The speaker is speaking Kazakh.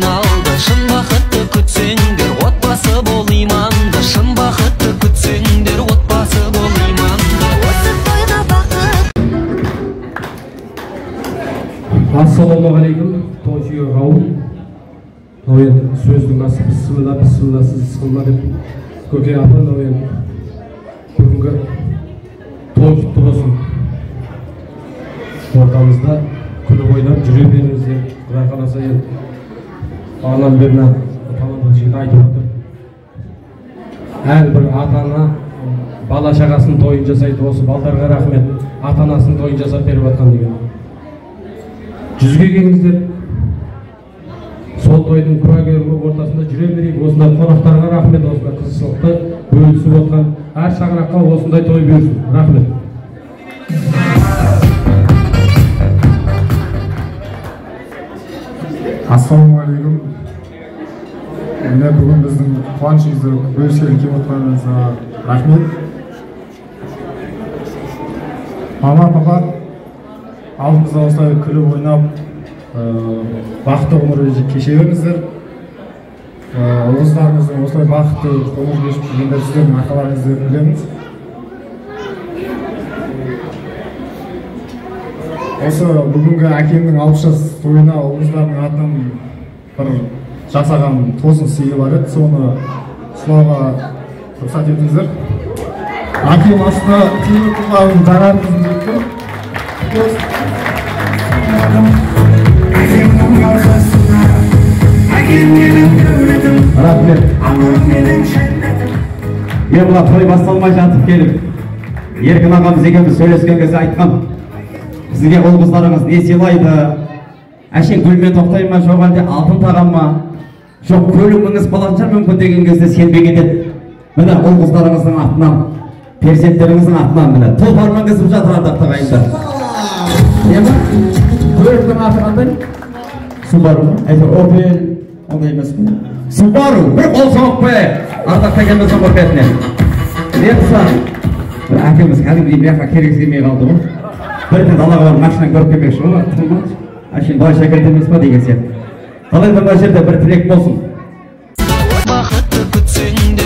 айналды. Шын бақытты күтсеңдер, отбасы бол иманды. Шын бақытты күтсеңдер, отбасы бол иманды. Осы тойға бақыт. Ассалаумағалейкум, той сүйер қауым. Мынау енді сөздің асы бісміллә, бісмілләсіз іс қылма деп көке апа, мынау енді бүгінгі той құтты болсын. Ортамызда күліп ойнап жүре беріңіздер. Құдай қаласа енді бағанадан бері мына тамада жігіт айтып отыр. Әрбір ата-ана бала шағасының тойын жасайды. Осы балдарға рахмет, ата-анасының тойын жасап беріп жатқан деген. Жүзге келіңіздер, сол тойдың куәгері болып ортасында жүре берейік. Осындай қонақтарға рахмет, осындай қызықшылықты бөлісіп отқан әр шаңыраққа осындай той бұйырсын. Рахмет. Ассалаумағалейкум. Міне бүгін біздің қуанышымызды бөліскелі келіп отқаныңызға рахмет. Мама, папа, алдымызда осылай күліп ойнап, бақытты ғұмыр кеше беріңіздер. Ұл қыздарыңыздың осылай бақытты ғұмыр кешіп жүргендер сіздердің арқаларыңызды деп білеміз. Осы бүгінгі әкемнің 60 жас тойына ұл қыздардың атынан бір жасаған тосын сыйы бар еді, соны сыйлауға рұқсат етіңіздер. Әкем астына темір тұлғаның жарар қызын деп тұр. Рахмет. Мен мына той басталмай жатып келіп, Еркін ағамыз екеуміз сөйлескен кезде айтқан, сізге ұл қыздарыңыз не сыйлайды? Әшейін гүлмен тоқтай ма, жоқ әлде алтын тағам ма, жоқ көлік мінгізіп қалатын шығар мүмкін деген кезде сенбей кетеді. Міне ұл қыздарыңыздың атынан, перзенттеріңіздің атынан міне тұлпар мінгізіп жатыр ардақты ағайындар. Көліктің аты қандай? Субару ма? Әйтеуір Опель ондай емес қой. Субару, бір қол соғып қояйық ардақты әкеміздің құрметіне. Лепса, бір әкеміз кәдімгідей мына жаққа келгісі келмей қалды ғой. Бірден далаға барып машина көріп келмекші ғой, әшейін былайша кірді емес па деген сияқты. Қалай мына жерде бір тілек болсын. Бақытты күтсеңдер.